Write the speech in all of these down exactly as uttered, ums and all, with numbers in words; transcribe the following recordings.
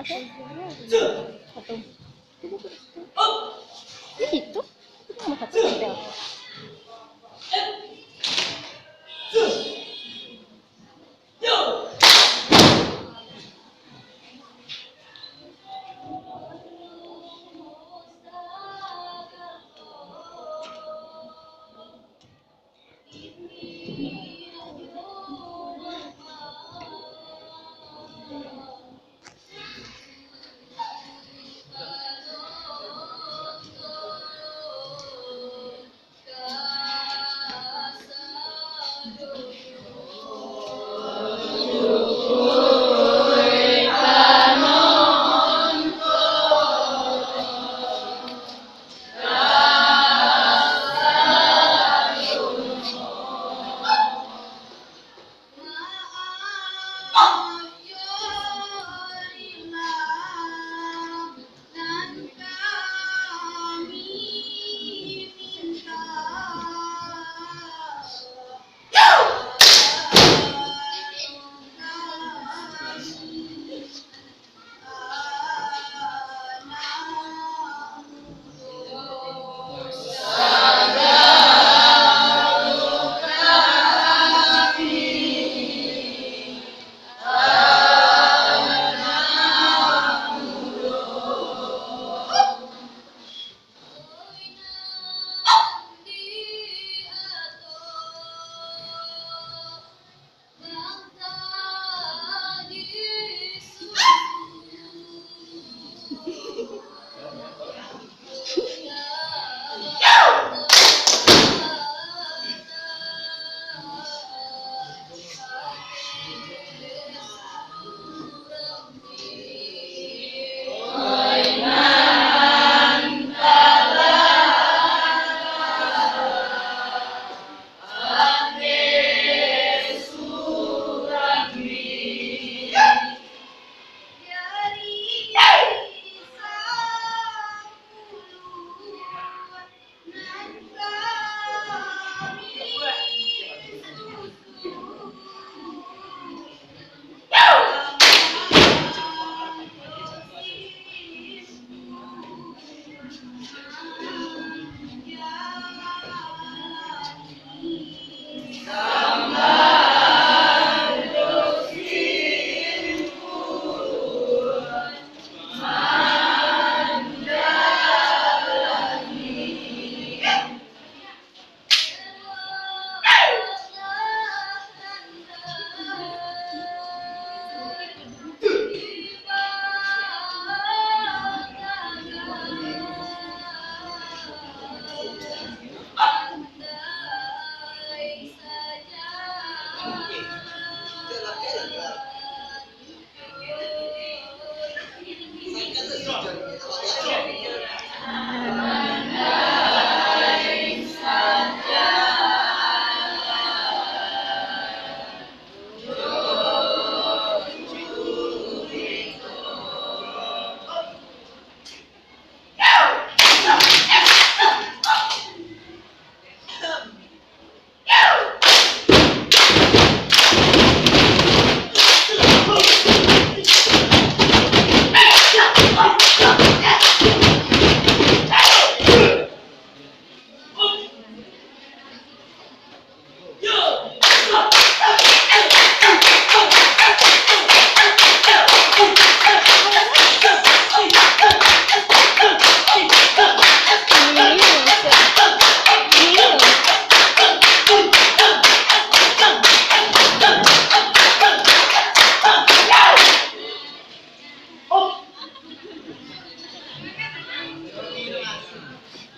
Satu. Di situ. Itu nomor satu.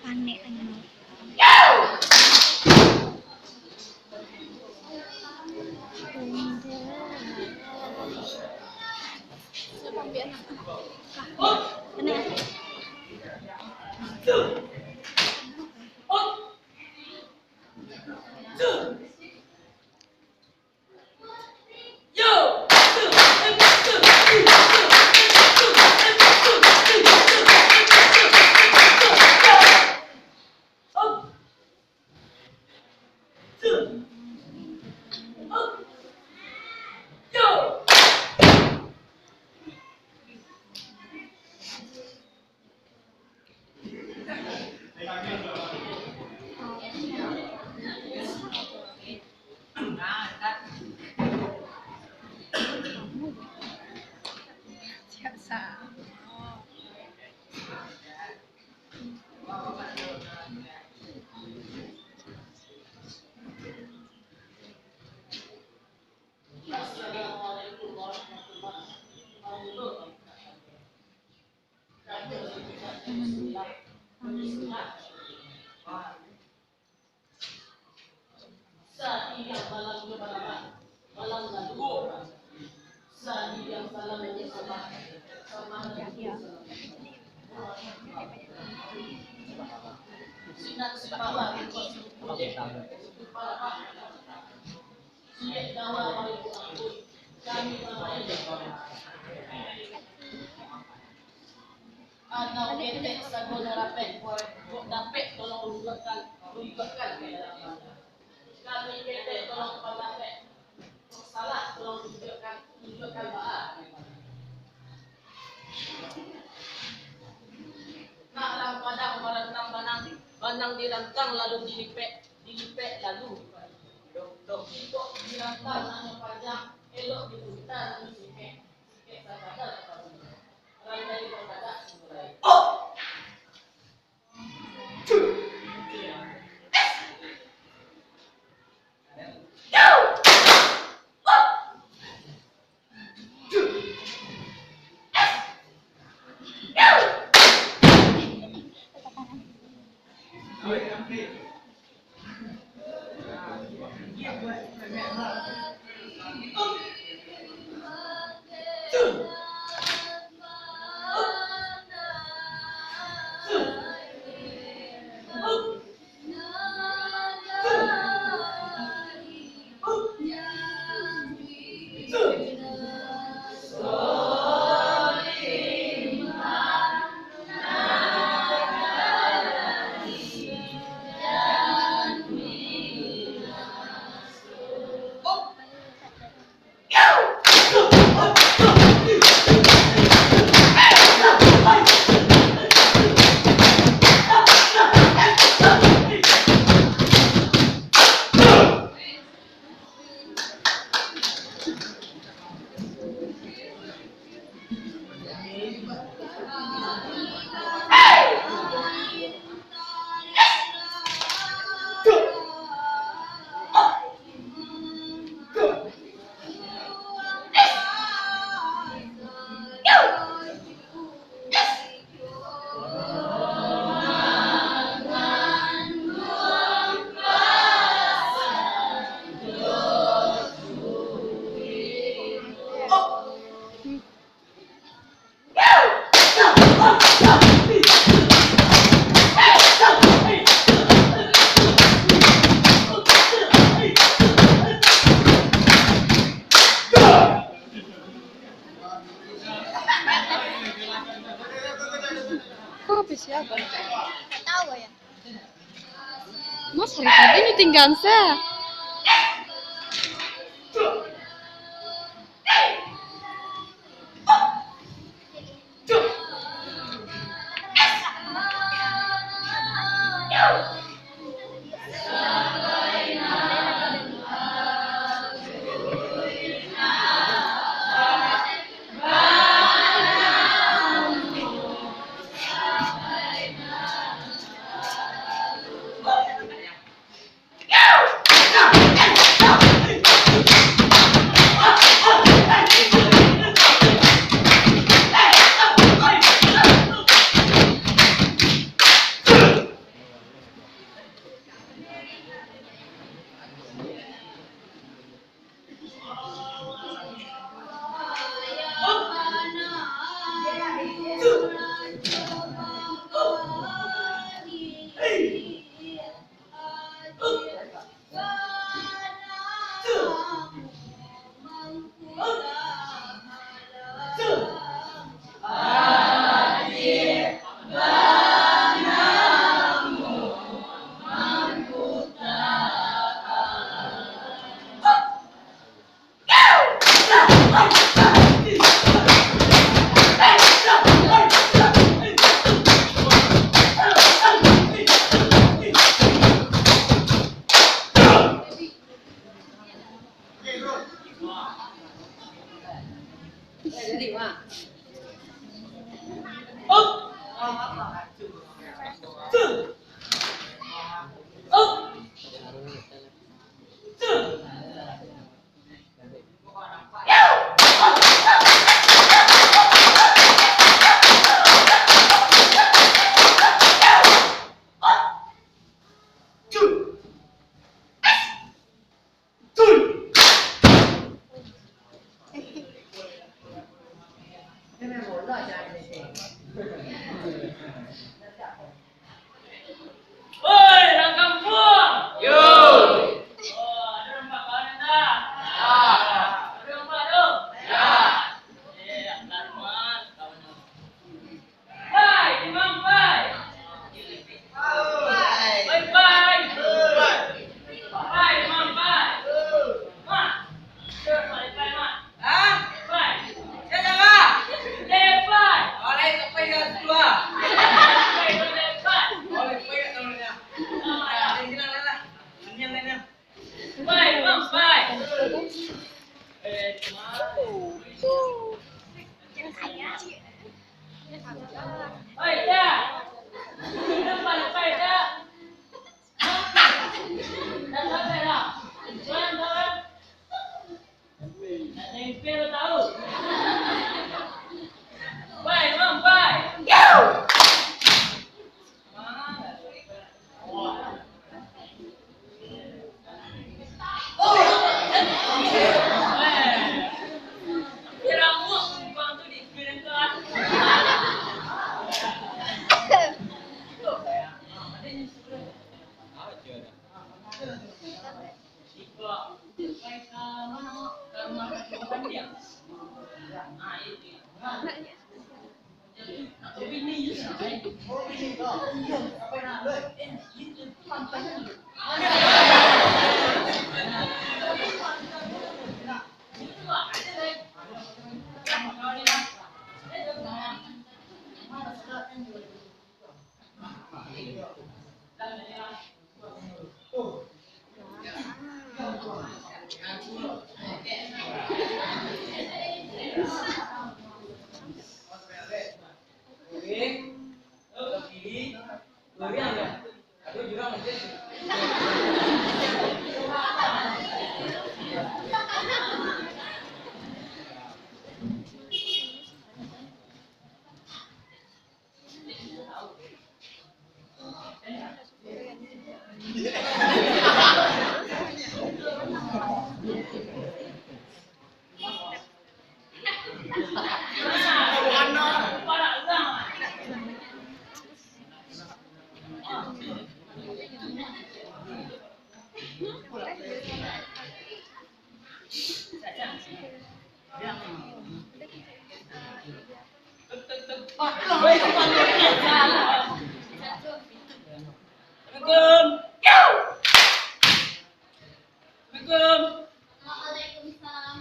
Panek. Atau ketek sagono rapek, kok dapek tolong tunjukkan, tunjukkan ka dalam banda. Kami ketek tolong pandapek, kok salah tolong tunjukkan, tunjukkan baa. Nak rang padang marantang banang, banang dirantang lalu dilipek, dilipek lalu dipadu. Kok dirantang nan panjang, elok dipunta nan singkek. Kok P C apa? Tahu ya. Mas, hari tadi nyeting gansa. Assalamualaikum. Assalamualaikum. Waalaikumsalam.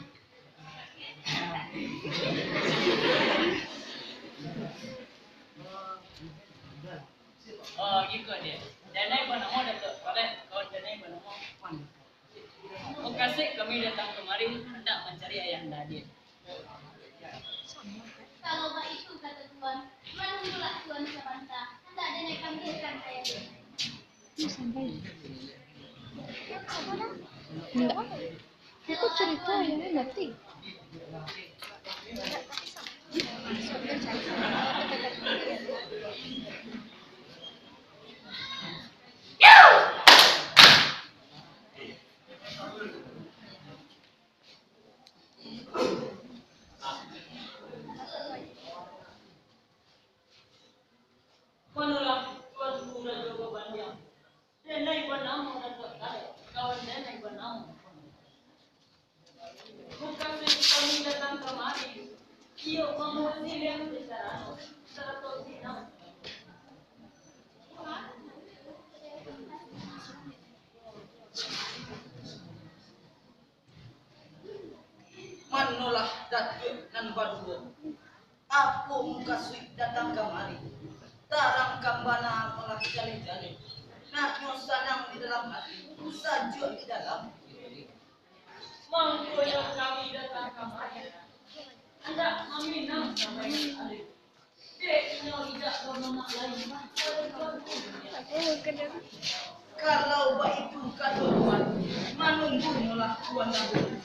Oh, iko dia. Danai banamo Datuak Palek, kawan danai banamo Wan. Mukasuik kami datang kamari handak mancari ayahanda Adil. Kalau baitu kato Tuan, manunggulah Tuan sabanta, handak danai panggilkan ayah Adil. Indak. Iko carito ayah Adil mati. Manolah Tuanku Rajo Babandiang, danai banamo Datuak Palek, kawan danai banamo. Mukasuik kami datang kamari, iyo mambawa siliang di sarano, sarato sinang. Manolah Datuak nan baduo, apo mukasuik datang kamari? Tarangkan bana malah jaleh-jaleh. Nak nyo sanang di dalam ati, sajuak di dalam. Mangkonyo kami datang kamari, handak maminang sabaik alih. Dek inyo indak bamamak lai. Kalau baitu kato Tuan, manunggunyolah Tuan dahulu.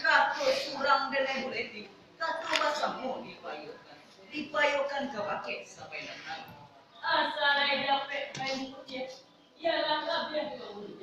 Kato surang denai buleti, kato basamo dipayokan, dipayokan kabake sabaik nan. Asa lai dapek kain putiah, iyolah labiah ka ulun.